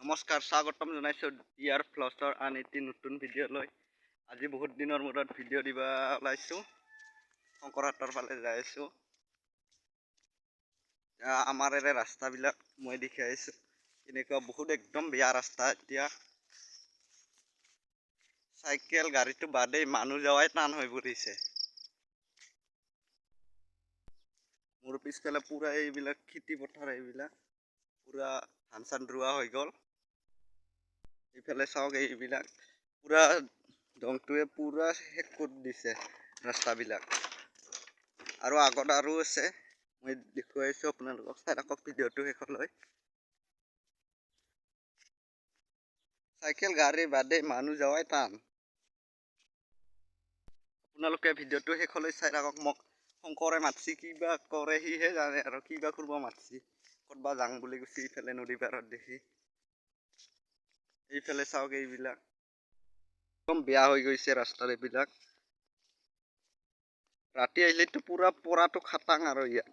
নমস্কাৰ, স্বাগতম জনাইছোঁ ডিয়াৰ ফ্লছৰ আন এটি নতুন ভিডিঅ'লৈ। আজি বহুত দিনৰ মূৰত ভিডিঅ' দিব ওলাইছোঁ। শংকৰহাটৰ ফালে যাই আছোঁ। আমাৰ এৰে ৰাস্তাবিলাক মই দেখি আহিছোঁ, এনেকুৱা বহুত একদম বেয়া ৰাস্তা। এতিয়া চাইকেল গাড়ীটো বাদেই, মানুহ যোৱাই টান হৈ পৰিছে। মোৰ পিছফালে পূৰা এইবিলাক খেতি পথাৰ, এইবিলাক পূৰা ধান চান ৰোৱা হৈ গ'ল। এইফালে চাওক, এইবিলাক পূৰা দংটোৱে পূৰা শেষ কৰি দিছে ৰাস্তাবিলাক। আৰু আগত আৰু আছে, মই দেখুৱাইছোঁ আপোনালোকক, চাই থাকক ভিডিঅ'টো শেষলৈ। চাইকেল গাড়ী বাদে মানুহ যোৱাই টান। আপোনালোকে ভিডিঅ'টো শেষলৈ চাই থাকক। মোক শংকৰে মাতছি, কিবা কৰে সিহে জানে আৰু কিবা কৰিব মাতছি, ক'তবা যাং বুলি কৈছে। ইফালে নদী পাৰত দেখি এইফালে চাওক, এইবিলাক একদম বেয়া হৈ গৈছে ৰাস্তাৰ এইবিলাক। ৰাতি আহিলেতো পূৰা পৰাটো খাটাং আৰু ইয়াত।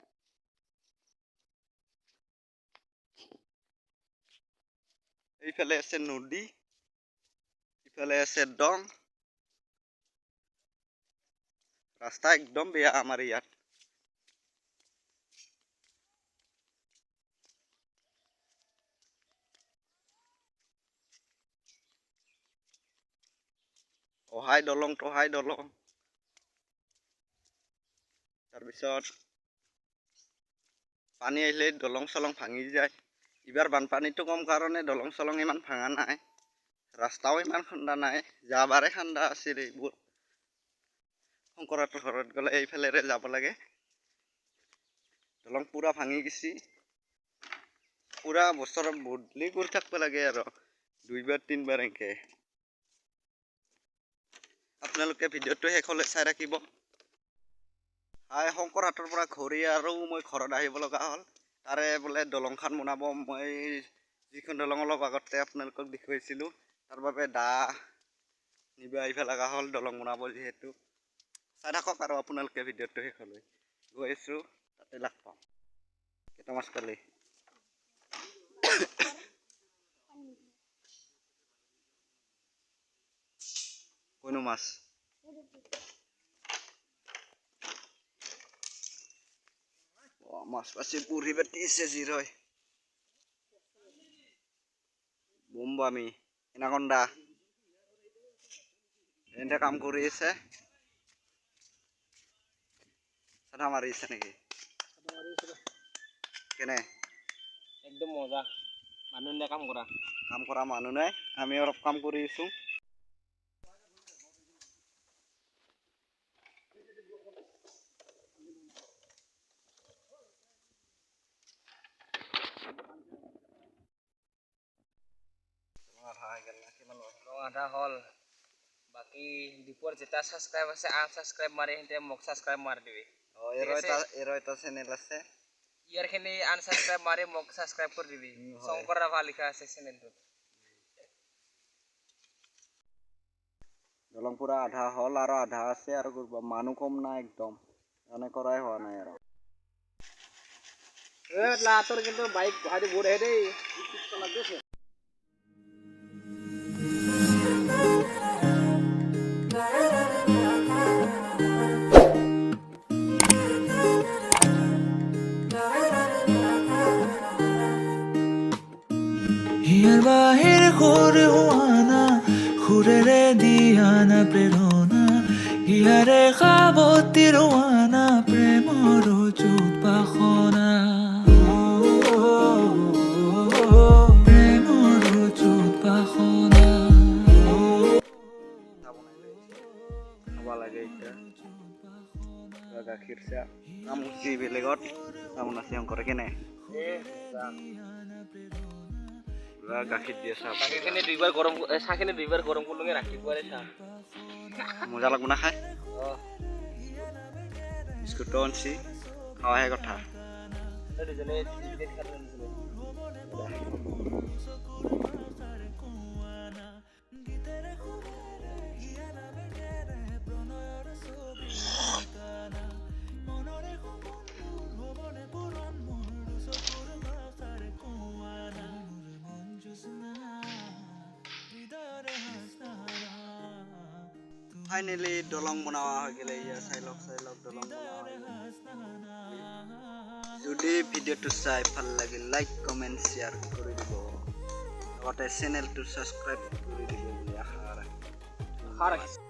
এইফালে আছে নদী, ইফালে আছে দং। ৰাস্তা একদম বেয়া আমাৰ ইয়াত। অহাই দলং, তহাই দলং। তাৰপিছত পানী আহিলে দলং চলং ভাঙি যায়। এইবাৰ বানপানীটো কম কাৰণে দলং চলং ইমান ভাঙা নাই, ৰাস্তাও ইমান খন্দা নাই। যোৱাবাৰে খান্দা আছিল এইবোৰ। শংকৰহঁতৰ ঘৰত গ'লে এইফালেৰে যাব লাগে। দলং পূৰা ভাঙি গৈছে। পূৰা বছৰত বদলি কৰি থাকিব লাগে আৰু দুইবাৰ তিনিবাৰ এনেকৈ। আপোনালোকে ভিডিঅ'টো শেষলৈ চাই ৰাখিব। হাই, শংকৰহাটৰ পৰা ঘূৰি আৰু মই ঘৰত আহিব লগা হ'ল। তাৰে বোলে দলংখন বনাব, মই যিখন দলং অলপ আগতে আপোনালোকক দেখুৱাইছিলোঁ, তাৰ বাবে দা নিব আহিব লগা হ'ল, দলং বনাব যিহেতু। চাই থাকক আৰু আপোনালোকে ভিডিঅ'টো শেষলৈ। গৈ আছোঁ, তাতে লগ পাম। কেইটা মাছ পালি? কোনো মাছ? মাছ পাইছে, বুঢ়ী পাতিছে জিৰৈ বোমবামি এনাকন্দা। এনে কাম কৰি আছে। চাধা মাৰিছে নেকি? কেনে? একদম মজা। মানুহ নাই কাম কৰা, কাম কৰা মানুহ নাই, আমি অলপ কাম কৰি আছোঁ। আধা হ'ল, বাকী দীপৰ যেটা ছাবস্ক্ৰাইব আছে আনছাবস্ক্ৰাইব মাৰি সিহঁতে মোক ছাবস্ক্ৰাইব মাৰি দিবি। এৰ এটা চেনেল আছে, ইয়াৰখিনি আনছাবস্ক্ৰাইব মাৰি মোক ছাবস্ক্ৰাইব কৰি দিবি। শংকৰ ৰাভা লিখা আছে চেনেলটোত। দলং পুৰা আধা হ'ল আৰু আধা আছে আৰু মানুহ কম নাই একদম, মানে কৰাই হোৱা নাই আৰু। তোৰ কিন্তু বাইক বহুত আহে দেই। হিয়াৰ বাহিৰ সুৰ হোৱানা, সুৰেৰে দিয়ানা প্ৰেৰণা, হিয়াৰে সাৱতি ৰোৱানা প্ৰেমৰ উপাসনা, প্ৰেমৰ উপাসনা। খাব লাগে এতিয়া গাখীৰ চাহ। কাম হৈছে বেলেগত, চাহ বনাইছে শংকৰে। কেনে গাখীৰ দিয়ে চাহ? গাখীৰখিনি দুইবাৰ গৰম, চাহখিনি দুইবাৰ গৰম কৰিলোঙে ৰাতিপুৱাৰে চাহ। মজা লাগব না খাই? বিস্কুটো আনছি, খাৱাহে কথা। ফাইনেলি দলং বনোৱা হৈ গ'লে। এয়া চাই লওক, চাই লওক, দলং বনোৱা হৈ গ'ল। যদি ভিডিঅ'টো চাই ভাল লাগিল, লাইক, কমেণ্ট, শ্বেয়াৰ কৰি দিব, লগতে চেনেলটো ছাবস্ক্ৰাইব কৰি দিব বুলি আশা ৰাখিছোঁ। আশা ৰাখিছোঁ।